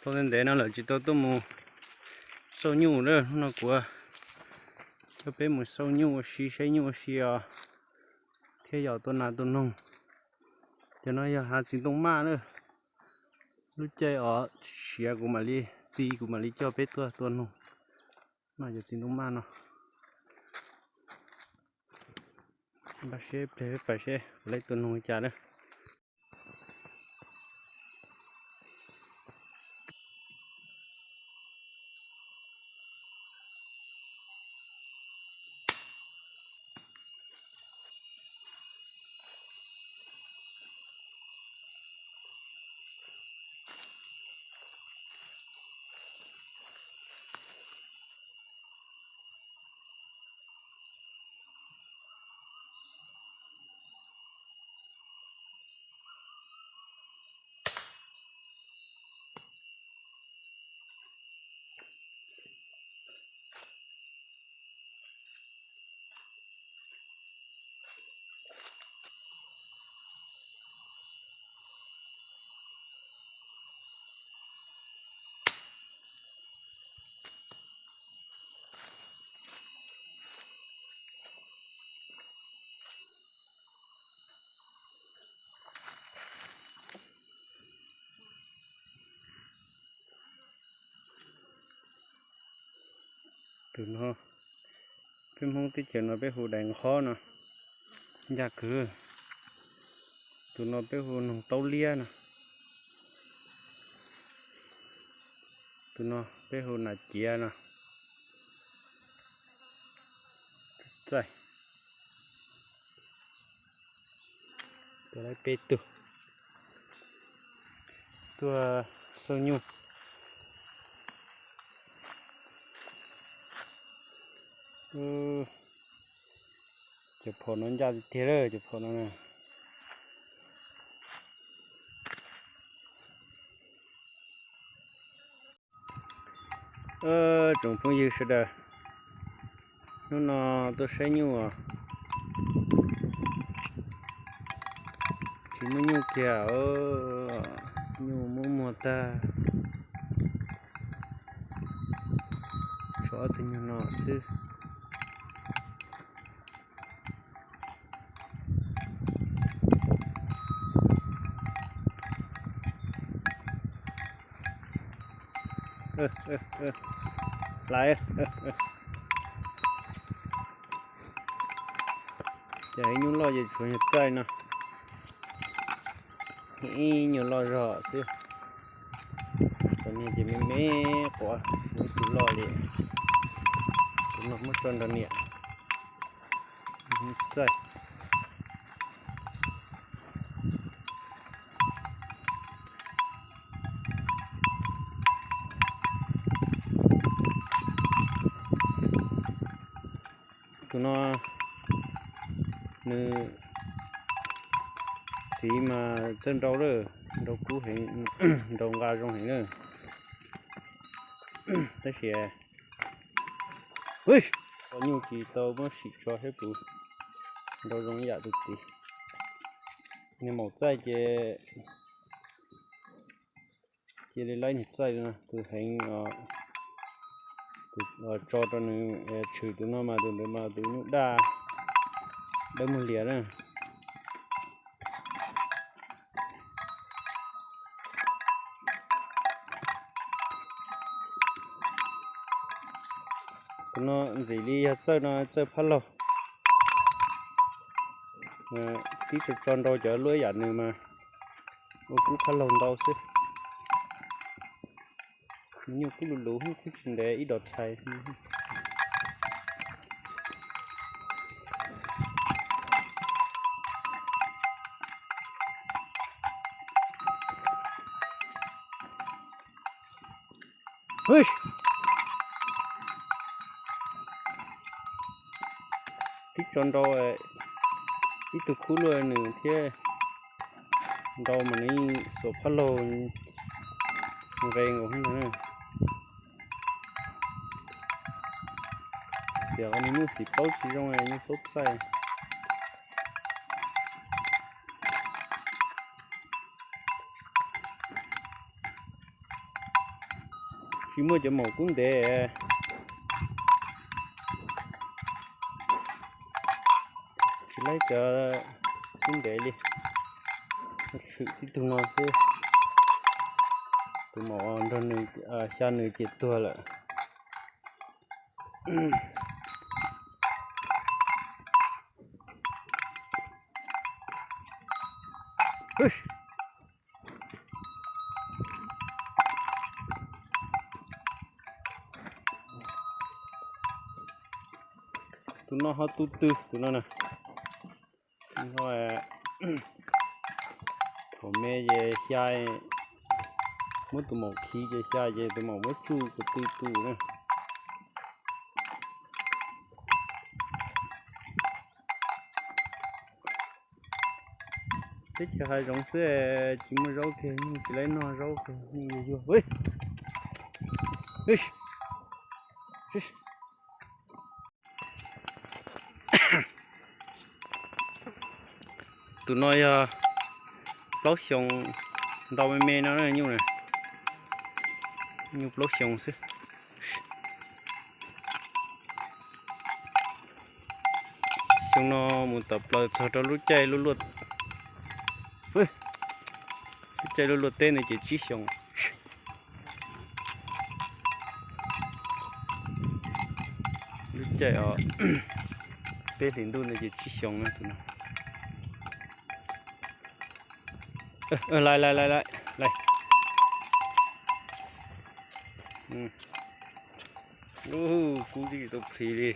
Tau ntev ntev no lawm tsis tau tuaj mus xauj nyuj lawm, hnub no kuv coj peb mus xauj nyuj ua si, saib nyuj ua si os, thiab yos tua nas tua noog. Cov no yog hav txiv ntoo maj na, lub caij os siav kuv mam li txi kuv mam li coj peb tuaj tua noog. No cov txiv ntoo maj no. Npaj siab ib pliag peb pais seb kuv lawv tua noog li cas na. Tus no, peb Hmoob teb chaws no peb hu dais nqhob no, ncaj kawg. Tus no peb hu noog taub liab no. Tus no peb hu nas ciav no. Txaij. Tuaj peb tug tuaj xauj nyuj. Cov phom no ncaj tiag tiag lawm cov phom no na. Tsoom phooj ywg sawv daws, hnub no tuaj saib nyuj os. Tsis muaj nyuj kiag, nyuj muab muag tag. Tshuav ob tug nyuag no xwb. Hlais. Ces ib nyuag loj ces tshuav nyuag txaij no, ib nyuag loj zog xwb. Cov niag ces me me quav, ib tug loj li. Tus no muab tso nrog niam. Txaij. Tus no nws txiv mas txawj nrau lawm, nrau kub heev, nrau nqa zoo heev na. Tab sis tso nyuj tsis tau muab sim tso thiab, kuv nrau zoo ib yam tus txiv. Niag maum txaij ces cia li laib niag txaij no tus heev, tus tso rau nws tshwm tus no mas tus ntawd mas tus nyuj daj dawb muag lias na. Tus no ntxim li yog txawj no, txawj phab laug. Tib tso tso nrau cov luaj yam nws mas ua kub phab laug ntau xwb. Nyuj kub lus lus kub tsis ntev ib dos txhais. Tib tso nrau ib tug khub luaj nws thiab, nrau mas nws xuas phab laug nqe nkaus ntag. Xiam qhov niag nyuj xim plaub tsis zoo, nyuj plaub txaij. Tsis muaj cov maum kub ntev, tsis laib cov kub ntev li. Tshwm tib tug no xwb. Tus maum nrog nws, xya nws ces tuag lawm. Tus no ho tu twg tus no na. Thaum me ces xya, muab tus maum khi ces xya ces tus maum muab tsuj tus twg tus na. Teb chaws hav zoov xwb, tsis muaj zaub kiag, tsis laib noj zaub kiag, yeej yuag yuag. Tus no yog plaub xyoos, ntau me me no nyuj na, nyuj plaub xyoos xwb. Xyoo no mus tom plaws txog rau lub caij luaj luaj, lub caij luaj luaj teb ntawd ces tsib xyoos. Lub caij os, peb hlis ntuj ntawd ces tsib xyoos na tus no. Lais lais lais lais. Kub tsis tau plhis li.